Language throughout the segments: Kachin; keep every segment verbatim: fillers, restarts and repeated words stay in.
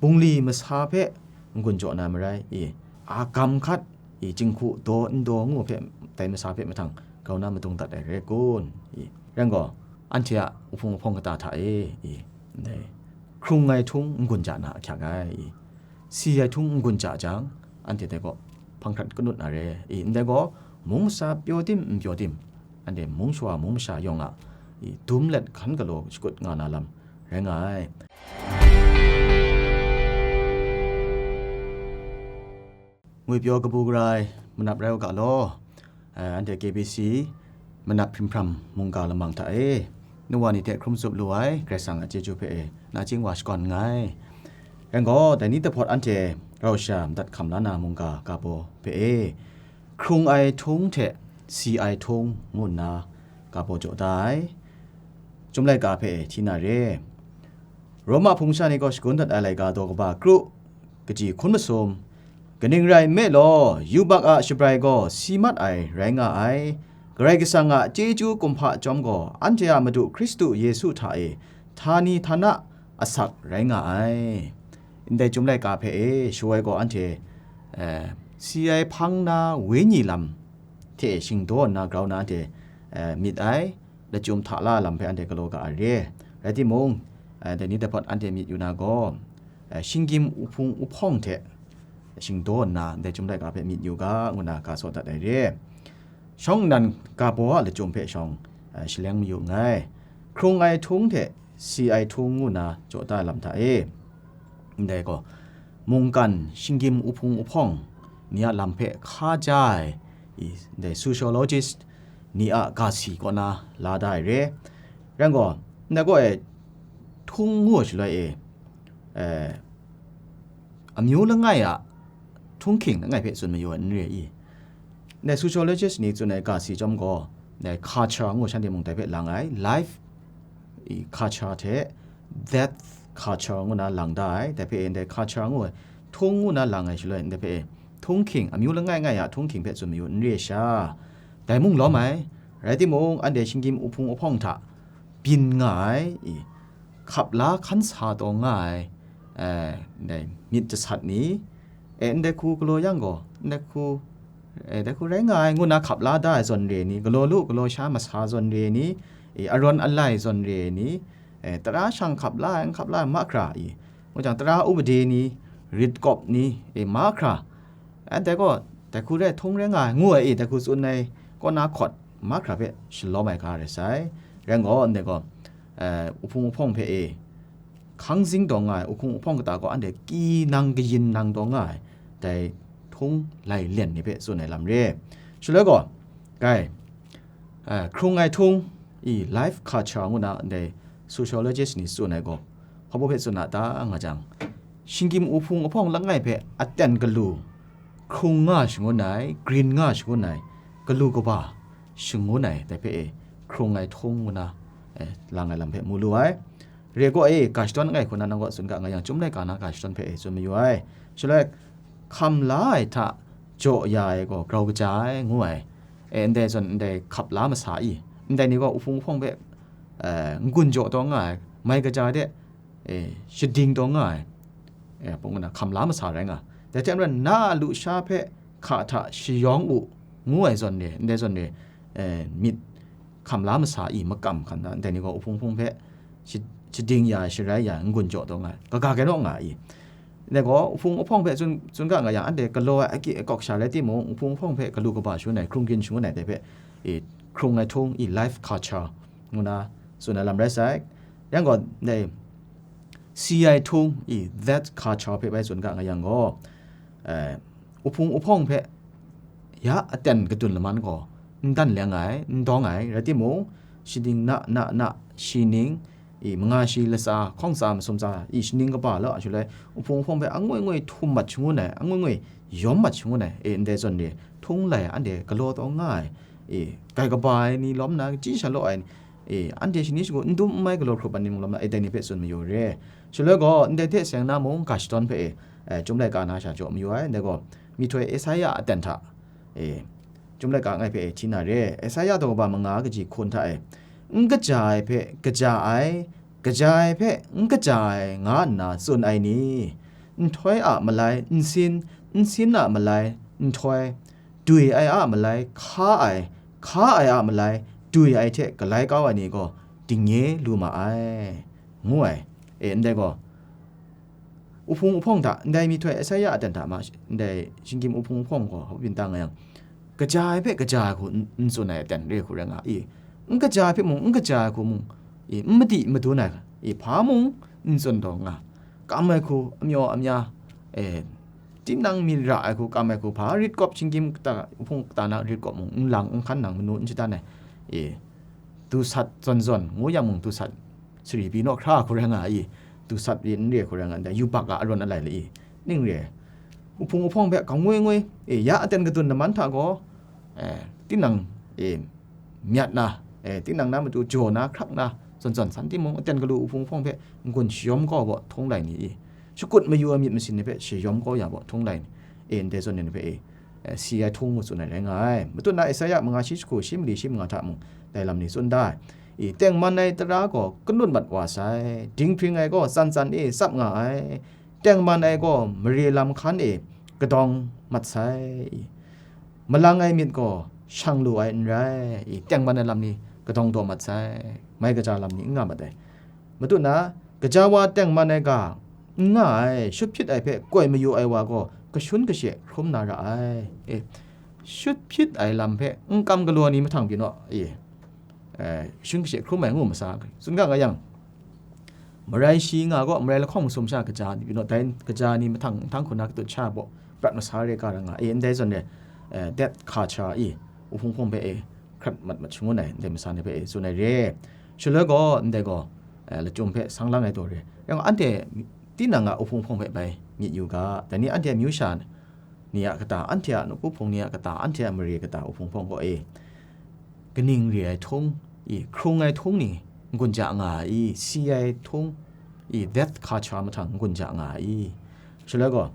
bungli masa hpe n-gun jaw na marai, i, a gam hkat, i, jinghku daw n daw ngu hpe, dai masa hpe mahtang grau na madung dat ai rai kun, i, rai gaw, anhte a uhpung uhpawng kata hta e, i, ndai hkrung ai htung n-gun ja na ahkyak ai, i, si ai htung n-gun ja jang, anhte dai gaw hpang hkrat kanut na re, i, ndai gaw mung masa pyaw tim n pyaw tim, anhte mung shawa mung masha yawng a, i, dum let hkan galaw shakut nga na lam rai nga ai. Ngwipyaw kabu gara ai manap rai u ga law, eh, anhte K B C manap hprim hpram mungga lamang hta e, nu wa ni hte hkrum tsup lu ai Karai Kasang a chyeju hpe e, nachying wa shakawn nngai. Rai gaw, dai ni dahpawt anhte rau sha madat hkam la na mungga ga baw hpe e, hkrung ai htung hte si ai htung ngu nna ga baw jaw da ai. Chyum laika hpe e hti na re. Roma hpung sha ni gaw shagun dat ai laika daw kaba kru, kaji hkun masum, kaning rai nme law, yubak a shabrai gaw si mat ai rai nga ai. Karai Kasang a chyeju kumhpa chyawm gaw anhte a Madu Hkristu Yesu hta e htani htana asak rai nga ai. Ndai Chyum laika hpe e, shawoi gaw anhte, eh, si ai hpang na wenyi lam hte shingdaw nna grau na anhte, eh, myit ai, lachyum hta la lam hpe anhte galaw ga ai re. Rai timung, eh, dai ni dahpawt anhte myit yu na gaw, eh, shinggyim uhpung uhpawng hte shingdaw nna ndai Chyum laika hpe myit yu ga, ngu na ga saw dat ai re. Shawng nnan ga baw a lachyum hpe shawng, eh, shaleng mayu nngai. Hkrung ai htung hte si ai htung ngu na jaw da lam hta e. Ndai gaw, mungkan shinggyim uhpung uhpawng ni a lam hpe hka ja ai, i, ndai sociologist ni a ga si kaw na la da ai re. Rai gaw, ndai gaw e, htung ngu ai shaloi e, eh, amyu langai a htunghking langai hpe tsun mayu ai n re i? Ndai sociologist ni tsun ai ga si chyawm gaw, ndai culture ngu shanhte mung dai hpe lang ai, life i culture hte death culture ngu na lang da ai, dai hpe e ndai culture ngu ai, htung ngu na lang ai shaloi, ndai hpe e htunghking, amyu langai ngai a htunghking hpe tsun mayu n re sha, dai mung lawm ai. Rai timung, anhte shinggyim uhpung uhpawng hta byin nga ai, i, hkap la hkan sa taw nga ai, eh, ndai myit jasat ni, e, ndai hku galaw yang gaw, ndai hku, e, dai hku rai nga ai, ngu na hkap la da ai zawn re ni, galaw lu, galaw sha masa zawn re ni, e, arawn alai zawn re ni, e, tara shang hkap la ai, n hkap la ai mahkra, i, ngu jang tara upade ni, rit kawp ni, e, mahkra, anhte gaw, dai hku rai htung rai nga ai, ngu ai, e, dai hku tsun ai, kaw na hkawt mahkra hpe shalawm ai ga rai sai. Rai gaw, ndai gaw, eh, uhpung uhpawng hpe e, hkang zing taw nga ai, uhpung uhpawng kata gaw anhte ki nang kayin nang taw nga ai, dai htung lai len ni hpe tsun ai lam re. Shaloi gaw, kai, eh, hkrung ai htung i life culture ngu na ndai sociologist ni tsun ai gaw, hpa baw hpe tsun a ta nga jang, shinggyim uhpung uhpawng langai hpe aten galu hkrung nga shangun ai, grin nga shangun ai, galu kaba shangun ai, dai hpe e hkrung ai htung ngu na, eh, lang ai lam hpe mu lu ai. Re gaw e, ga shadawn langai hku na nang kaw tsun ga nga yang, Chyum laika na ga shadawn hpe e tsun mayu ai. Shaloi, hkam la ai hta jaw ya ai gaw grau kaja ai, ngu ai. E, ndai zawn ndai hkap la masa i, ndai ni gaw uhpung uhpawng hpe, eh, n-gun jaw taw nga ai, mai kaja de, e, shading taw nga ai, e, hpung ngu na hkam la masa rai nga. Dai hte maren, na a lusha hpe hka hta shayawng u, ngu ai zawn re, ndai zawn re, e, myit hkam la masa i makam hkan hta, ndai ni gaw uhpung hpung hpe shi-, shading ya ai, sharai ya ai, n-gun jaw taw nga ai, kaga kau naw nga ai i. Ndai gaw, uhpung uhpawng hpe tsun, tsun ga nga yang, anhte galaw ai akyi akawk sha rai timung, uhpung uhpawng hpe galu kaba shangun ai, hkrung grin shangun ai, dai hpe, e, hkrung ai htung i, life culture ngu na tsun ai lam rai sai. Yang gaw, ndai, si ai htung i, that culture hpe bai tsun ga nga yang gaw, eh, uhpung uhpawng hpe ya aten kadun laman gaw n dan leng ai, n dawng ai, rai timung, shading na, na, na, shi ning, i, manga shi latsa, hkawng tsa, masum tsa, i, shaning kaba law, a shaloi, uhpung uhpawng hpe angoi ngoi htum mat shangun ai, angoi ngoi yawm mat shangun ai, e, ndai zawn re, htung lai anhte galaw taw nga ai, e, kai kaba ai ni lawm na, chyi sha law ai, e, anhte shani shagu n dum n mai galaw hkrup ai ni mung lawm na, e, dai ni hpe tsun mayu re. Shaloi gaw, ndai hte seng na mung, ga shadawn hpe e, e, Chyum laika na sha jaw mayu ai, ndai gaw, myihtoi Esaia aten hta, e, Chyum laika ngai hpe e hti na re, Esaia daw kaba manga kaji hkun hta e, n kaja ai hpe kaja ai, kaja ai hpe n kaja ai, nga nna tsun ai ni? nhtoi a malai nsin, nsin a malai nhtoi, dwi ai a malai hka ai, hka ai a malai dwi ai hte galai kau ai ni gaw dingnye lu ma ai, ngu ai. E, ndai gaw, uhpung uhpawng hta, ndai myihtoi Esaia a dan hta ma, ndai shinggyim uhpung uhpawng gaw hpa byin ta nga yang, kaja ai hpe kaja ai hku n, n tsun ai aten re hku rai nga i, n kaja ai hpe mung, n kaja ai hku mung, i, n madi madun ai, i, hpa mung n tsun taw nga, kam ai hku, amyaw amya, e, tinang mi ra ai hku, kam ai hku, hpa rit kawp, shinggyim kata, uhpung kata na rit kawp mung, n lang, n hkan nang manu n shadan ai, e, dusat zawn zawn, ngu yang mung dusat sari pyi naw hkra hku rai nga i, dusat pyi n re hku rai nga, ndai yubak a arawn alai la i, ning re ai. Uhpung uhpawng hpe hkang ngoi ngoi, e, ya aten kadun laman hta gaw, e, tinang, e, myat na, e, tinang na matu jaw na, hkrak na, zawn zawn san timung, aten galu uhpung uhpawng hpe n-gun shayawm kau baw htung lai ni i, shakut mayu ai myit masin ni hpe shayawm kau ya baw htung lai ni, e, ndai zawn ni hpe, e, e, si ai htung ngu tsun ai rai nga ai. Matut na Esaia manga shi jahku shi mali shi manga hta mung, dai lam ni tsun da ai. I, tengman ai tara gaw kanut mat wa sai, dinghpring ai gaw tsan tsan e tsap nga ai, tengman ai gaw mare lam hkan e kadawng mat sai, i, malang ai myit gaw shang lu ai n rai, i, tengman ai lam ni kadawng daw mat sai, mai kaja lam ni n nga mat ai. Matut na, gaja wa tengman ai ga n nga ai, shut hpyit ai hpe koi mayu ai wa gaw kashun kashe hkrum na ra ai. E, shut hpyit ai lam hpe n kam galaw ni mahtang pyi naw, e, e, kashun kashe hkrum ai ngu masa, tsun ga nga yang, marai shi nga gaw, marai lahkawng masum sha kaja ni pyi naw, dai kaja ni mahtang, nhtang hku na katut sha baw prat masa re ga ra nga, e, ndai zawn re, e, death culture i, uhpung hpawng hpe, e, hkrat mat mat shangun ai ndai masa ni hpe, e, tsun ai re. Shaloi gaw, ndai gaw, e, lachyum hpe sang lang ai taw re. Yang anhte tinang a uhpung hpawng hpe bai myit yu ga, dai ni anhte amyu sha ni a kata, anhte a nawku hpung ni a kata, anhte a mare kata, uhpung hpawng gaw, e, kaning re ai htung, i, hkrung ai htung ni n-gun ja nga ai i, si ai htung, i, death culture mahtang n-gun ja nga ai i, shaloi gaw,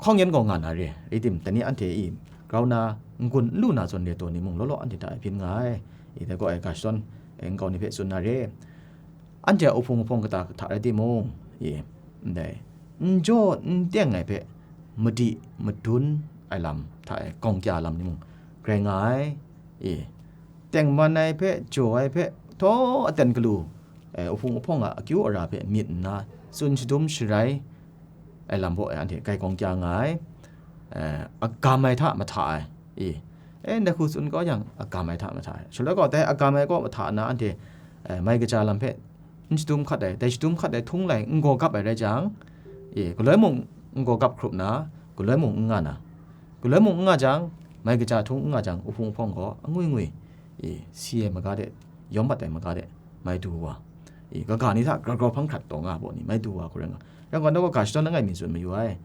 hkawng yan gaw nga na re, rai tim, dai ni anhte i, grau na, n-gun n lu na zawn re taw ni mung, law law anhte hta e byin nga ai, i, dai gaw ai ga shadawn, e, nkau ni hpe tsun na re. Anhte a uhpung uhpawng kata hta rai timung, i, ndai, n jaw n teng ai hpe madi madun ai lam hta e gawng kya lam ni mung, grai nga ai, i, tengman ai hpe, jaw ai hpe, htaw aten galu, e, uhpung uhpawng a akyu ara hpe myit nna, tsun shadum sharai ai lam baw e anhte grai gawng kya nga ai, e, agam ai hta mahta ai, i, e, ndai hku tsun kau yang, agam ai hta mahta ai. Shaloi gaw, dai agam ai kaw mahta nna anhte, e, mai kaja lam hpe n shadum hkat ai, dai shadum hkat ai htung lai n gaw gap ai rai jang, e, galoi mung n gaw gap hkrup na, galoi mung n nga na, galoi mung n nga jang, mai kaja htung n nga jang, uhpung uhpawng gaw angwi ngwi, e, si ai maga de, yawm mat ai maga de, mai du wa, i, kaga ni hta grau grau hpang hkrat taw nga ai baw ni, mai du wa hku rai nga. Rai nna, ga shadawn langai mi tsun mayu ai,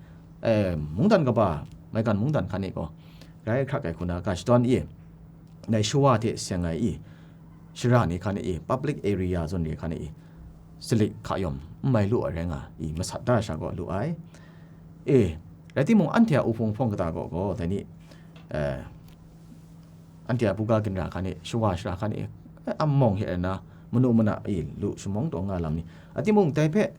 e, mungdan kaba, maigan mungdan hkan e gaw, rai hkrak ai hku na ga shadawn i, dai shawa hte seng ai i, shara ni hkan e i, public area zawn ni hkan e i, salik hka yawm n mai lu ai rai nga i, masat da sha gaw lu ai. E, rai timung, anhte a uhpung hpawng kata gaw gaw, dai ni, e, anhte a buga ginra hkan e, shawa shara hkan e, e, amawng hte na, manu mana e lu shamawng taw nga lam ni, a timung, dai hpe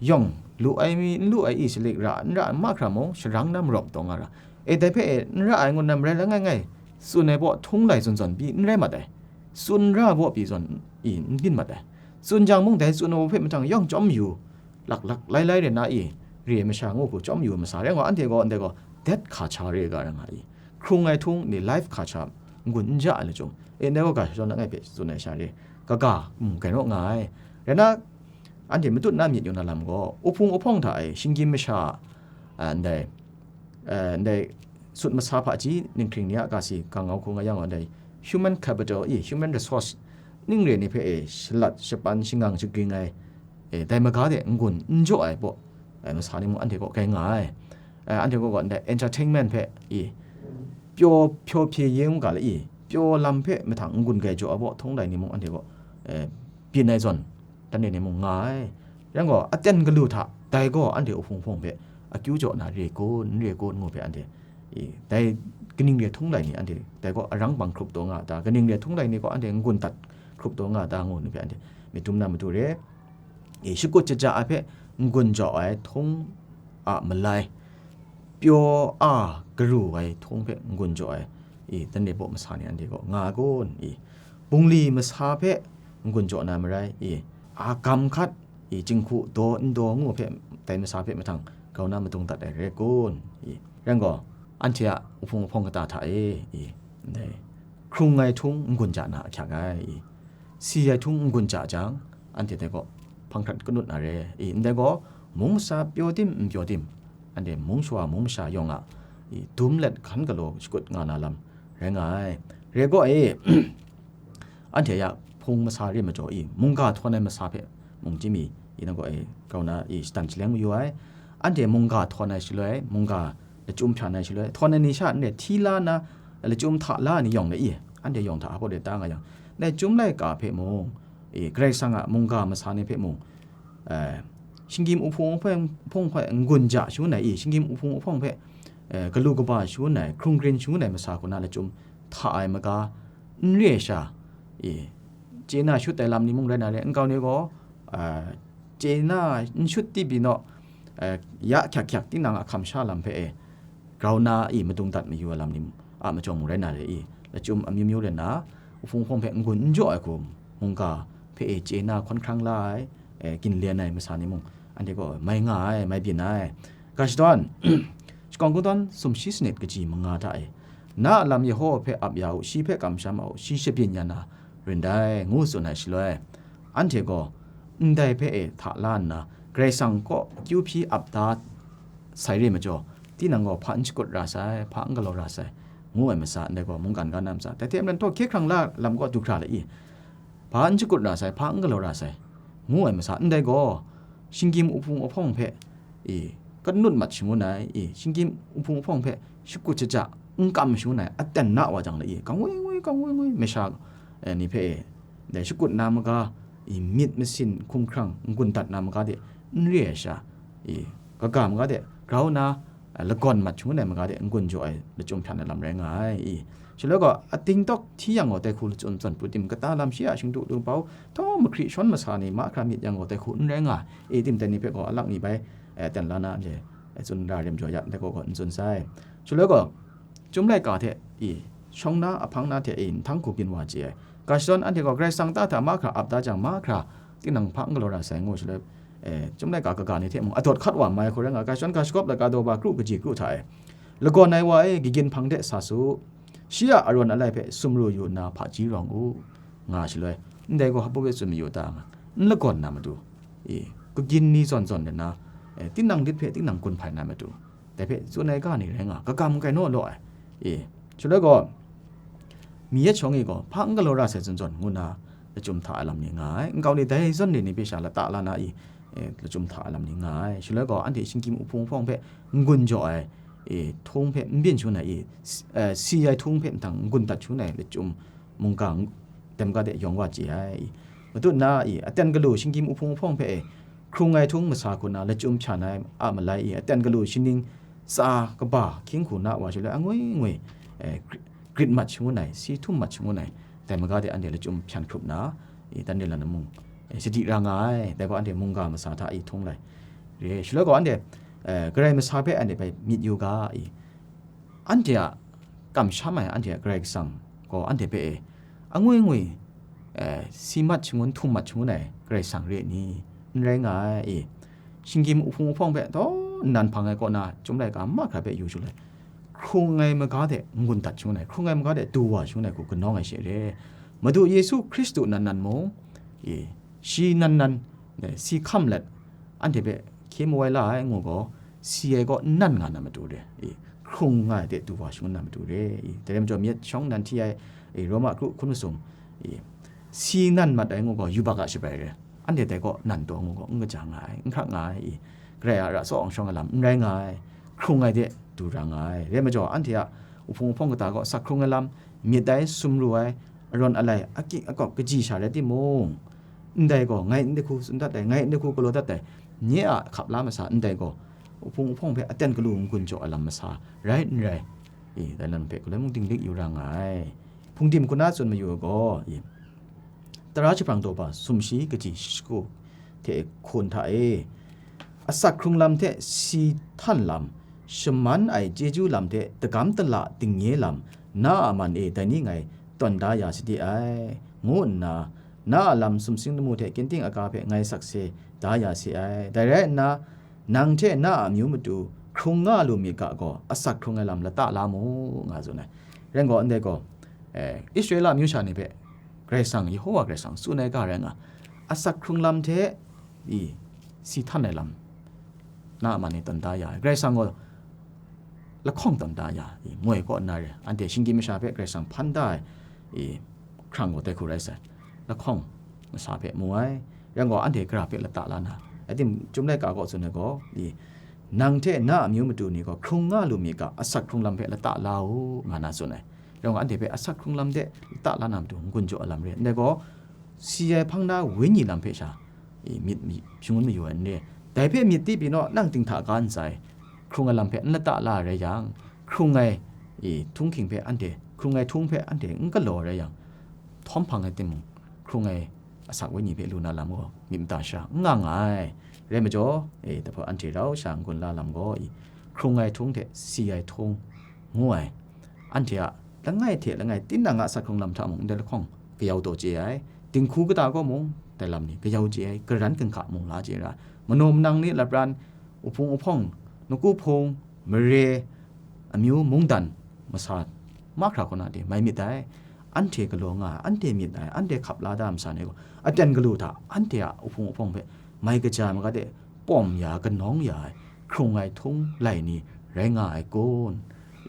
yawng lu ai mi, n lu ai i, salik ra, n ra, mahkra mung, sharang na marawp taw nga ra. E, dai hpe e, n ra ai ngu nna marai langai ngai, tsun ai baw htung lai zawn zawn pyi n rai mat ai. Tsun ra baw pyi zawn i, n byin mat ai. Tsun jang mung, dai tsun ai baw hpe mahtang yawng chyawm yu, lak lak lai lai re na i, re ai masha ngu hku chyawm yu masa rai nga, anhte gaw, ndai gaw, death culture re ga ra nga i, hkrung ai htung ni, life culture n-gun n ja ai lachyum, e, ndai gaw ga shadawn langai hpe tsun ai sha re, kaga, mm, gai naw nga ai. Rai na, anhte matut na myit yu na lam gaw, uhpung uhpawng hta e shinggyim masha, a, ndai, e, ndai sut masa hpaji ninghkring ni a ga si ga ngau hku nga yang gaw, ndai human capital i, human resource, ning re ni hpe e shalat, shapan, shangang, shagring ai, e, dai maga de n-gun n jaw ai baw, e, masa ni mung anhte gaw grai nga ai. E, anhte gaw gaw ndai entertainment hpe i, pyaw, pyaw hpye ye ngu ga la i, pyaw lam hpe mahtang n-gun grai jaw ai baw htung lai ni mung anhte gaw, e, byin ai zawn, dan re ni mung nga ai. Yang gaw, aten galu hta, dai gaw anhte uhpung hpawng hpe akyu jaw na re kun, n re kun ngu hpe anhte, i, dai kaning re htung lai ni anhte, dai gaw arang bang hkrup taw nga a ta, kaning re htung lai ni gaw anhte n-gun dat hkrup taw nga a ta ngu ni hpe anhte myit dum na matu re. E, shakut shaja ai hpe n-gun jaw ai htung a malai, pyaw a garu ai htung hpe n-gun jaw ai, i, dan de baw masa ni anhte gaw nga ai kun, i, bungli masa hpe n-gun jaw na marai, i, a gam hkat, i, jinghku daw n daw ngu hpe, dai masa hpe mahtang grau na madung dat ai rai kun, i, rai gaw, anhte a uhpung uhpawng kata hta e, i, ndai hkrung ai htung n-gun ja na ahkyak ai, i, si ai htung n-gun ja jang, anhte dai gaw hpang hkrat kanut na re, i, ndai gaw mung masa pyaw tim n pyaw tim, anhte mung shawa mung masha yawng a, i, dum let hkan galaw shakut nga na lam rai nga ai. Re gaw e, anhte ya hpung masa re majaw i, mungga htawn ai masa hpe mung chyim i, i, nang gaw e, grau na i, shatan shaleng mayu ai. Anhte mungga htawn ai shaloi, mungga lachyum hpyan ai shaloi, htawn ai ni sha anhte hti la na, lachyum hta la ai ni yawng le i, anhte yawng hta hpaw de ta nga yang, ndai chyum laika hpe mung, e, Karai Kasang a mungga masa ni hpe mung, eh, shinggyim uhpung uhpawng hpe n-gun ja shangun ai i, shinggyim uhpung uhpawng hpe, eh, galu kaba shangun ai, hkrung grin shangun ai masa hku na lachyum hta ai maga, n re ai sha, i, chye na shut ai lam ni mung rai na re, nkau ni gaw, eh, chye na n shut tim pyi naw, eh, ya hkyak hkyak tinang a hkam sha lam hpe e, grau na i madung dat mayu ai lam ni a majaw mung rai na re i, lachyum amyu myu rai na, uhpung uhpawng hpe n-gun n jaw ai hku, mungga hpe e chye na hkawn hkrang la ai, e, ginlen ai masa ni mung, anhte gaw mai nga ai, mai byin ai. Ga shadawn, shakawn kungdawn sumshi sanit kaji manga hta e, na a lam Yehowa hpe ap ya u, shi hpe kamsham a u, shi shabyin ya na rin dai, ngu tsun ai shaloi, anhte gaw ndai hpe e hta la nna, Karai Kasang kaw akyu hpyi ap da sai re majaw, tinang gaw hpa n shakut ra sai, hpa n galaw ra sai, ngu ai masa ndai gaw mungkan ga na masa, dai hte maren htaw hkye hkrang la lam kaw du hkra le i, hpa n shakut ra sai, hpa n galaw ra sai, ngu ai masa ndai gaw, shinggyim uhpung uhpawng hpe, i, kanut mat shangun ai, i, shinggyim uhpung uhpawng hpe shakut shaja n kam shangun ai, aten na wa jang le i, kangwi ngwi, kangwi ngwi, masha, eh, ni hpe e, dai shakut na maga, i, myit masin hkumhkrang n-gun dat na maga de, n re ai sha, i, kaga maga de, grau na, a, lagawn mat shangun ai maga de, n-gun jaw ai lachyum hpyan ai lam rai nga ai, i. Shaloi gaw, ating tawk hti yang gaw, dai hku lachyum zawn pru tim, kata lam shi a shingdu lubau, htawng mahkri shawn masa ni mahkra myit yang gaw, dai hku n rai nga ai, i, tim dai ni hpe gaw, alak ni bai, e, ten la na, anhte, e, tsun ra rem jaw ya, dai gaw gaw n tsun sai. Shaloi gaw, Chyum laika hte i, shawng na, ahpang na hte i, nhtang hku byin wa chye ai. Ga shadawn anhte gaw Karai Kasang ta hta mahkra ap da jang, mahkra tinang hpa n galaw ra sai, ngu shaloi, e, chyum laika kaga ni hte mung adawt hkat wa mai hku rai nga, ga shadawn ga shagawp laika daw ba kru kaji kru hta e, lagawn ai wa e, kagyin hpang de sa su, shi a arawn alai hpe sumru yu nna hpaji rawng u, nga shaloi, ndai gaw hpa hpe tsun mayu ta nga, n lagawn na matu, i, kagyin ni zawn zawn de na, e, tinang lit hpe tinang gun hpai na matu, dai hpe tsun ai ga ni rai nga, kagam kai naw law ai. E, shaloi gaw, mi yet shawng e gaw, hpa n galaw ra sai zawn zawn ngu na, lachyum hta ai lam ni nga ai. Nkau ni dai zawn ni ni hpe sha lata la na i, e, lachyum hta ai lam ni nga ai. Shaloi gaw, anhte shinggyim uhpung hpawng hpe n-gun jaw ai, e, htung hpe n byin shangun ai i, s-, e, si ai htung hpe mahtang n-gun dat shangun ai lachyum mungga, dem ga de yawng wa chye ai. Matut na i, aten galu shinggyim uhpung hpawng hpe e, hkrung ai htung masa hku na lachyum hpyan ai a malai i, aten galu shaning tsa kaba hkying hku na wa shaloi angwi ngwi, e, grit, grit mat shangun ai, si htum mat shangun ai, dai maga de anhte lachyum hpyan hkrup na, i, dan de lan mung, e, sadi ra nga ai, dai gaw anhte mungga masa hta i htung lai re, shaloi gaw anhte, e, Karai masa hpe anhte bai myit yu ga i, anhte a kamsham ai anhte a Karai Kasang gaw anhte hpe e, angwi ngwi, e, si mat shangun, htum mat shangun ai Karai Kasang re ai ni? N rai nga ai, e, shinggyim uhpung uhpawng hpe taw nnan hpang ai kaw na, chyum laika mahkra hpe yu shaloi, hkrung ai maga de n-gun dat shangun ai, hkrung ai maga de du wa shangun ai hku kanawng ai she re. Madu Yesu Hkristu nan nan mung, e, shi nan nan, e, si hkam let, anhte hpe hkye mawai la ai ngu gaw, si ai gaw n nan nga na matu re, i, hkrung nga ai de du wa shangun na matu re, i, dai rai majaw myit shawng nan hti ai, i, Roma kru hkun masum, i, si nan mat ai ngu gaw yubak a shabai re, anhte dai gaw nan taw ngu gaw n kaja nga ai, n hkrak nga ai, i, Karai a ra tsaw awng shawng ai lam n rai nga ai, hkrung ai de du ra nga ai, rai majaw anhte a uhpung uhpawng kata gaw sak hkrung ai lam, myit ai, sumru ai, arawn alai, akying akawp kaji sha rai timung, ndai gaw ngai ndai hku tsun dat ai, ngai ndai hku galaw dat ai, nye a hkap la masa ndai gaw, uhpung uhpawng hpe aten galu n-gun jaw ai lam masa rai n rai, i, dai lam hpe galoi mung dinglik yu ra nga ai. Hpungdim hku na tsun mayu ai gaw, i, tara jahprang daw ba sumshi kaji shagu hte hkun hta e, asak hkrung lam hte si htan lam, shaman ai chyeju lam hte dagam dala dingnye lam, na a man e dai ni ngai tawn da ya sade ai, ngu nna, na a lam sumsing lamu hte ginting aga hpe ngai sakse da ya se ai. Dai rai nna, nang hte na a amyu matu hkrung nga lu myit ga gaw, asak hkrung ai lam lata la mu, nga tsun ai. Rai nna gaw, ndai gaw, eh, Israela amyu sha ni hpe Karai Kasang, Yehowa Karai Kasang tsun ai ga rai nga, asak hkrung lam hte i si htan ai lam, na a man e tawn da ya ai. Karai Kasang gaw lahkawng tawn da ya ai, i, moi kaw nna re, anhte shinggyim masha hpe Karai Kasang hpan da ai, i, hkrang gaw dai hku rai sai. Lahkawng masha hpe mu ai, rai nna gaw anhte gara hpe lata la na, ating Chyum laika kaw tsun ai gaw, i, nang hte na amyu matu ni gaw hkrung nga lu myit ga, asak hkrung lam hpe lata la u, nga na tsun ai. Rai nna gaw anhte hpe asak hkrung lam de lata la na matu n-gun jaw ai lam re, ndai gaw, si ai hpang na wenyi lam hpe sha, i, myit mi-, shangun mayu ai n re. Dai hpe myit di pyi naw, nang ting hta ga n sai, hkrung ai lam hpe n lata la ai rai yang, hkrung ai, i, htunghking hpe anhte, hkrung ai htung hpe anhte n galaw ai rai yang, htawm hpang ai timung, hkrung ai asak wenyi hpe lu na lam gaw myit mada sha n nga nga ai. Rai majaw, e, dahpaw anhte rau sha n-gun la lam gaw, i, hkrung ai htung hte si ai htung ngu ai, anhte a langai hte langai tinang a asak hkrung lam hta mung ndai lahkawng kayau taw chye ai, dinghku kata kaw mung dai lam ni kayau chye ai, garan ginhka mung la chye ra ai, manaw manang ni lapran, uhpung uhpawng, nawku hpung, mare, amyu mungdan, masa mahkra kaw na de mai myit dai. Anhte galaw nga ai, anhte myit ai, anhte hkap la da masa ni gaw, aten galu hta anhte a uhpung uhpawng hpe mai kaja maga de pawm ya, kanawng ya ai, hkrung ai htung lai ni rai nga ai kun,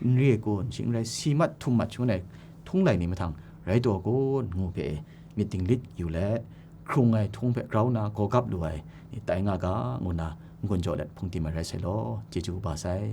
n re ai kun, shing n rai si mat htum mat shangun ai htung lai ni mahtang rai taw kun, ngu hpe e, myit dinglit yu let, hkrung ai htung hpe grau na gaw gap lu ai ni tai nga ga, ngu na n-gun jaw let hpung tim ai rai sai law, chyeju kaba sai.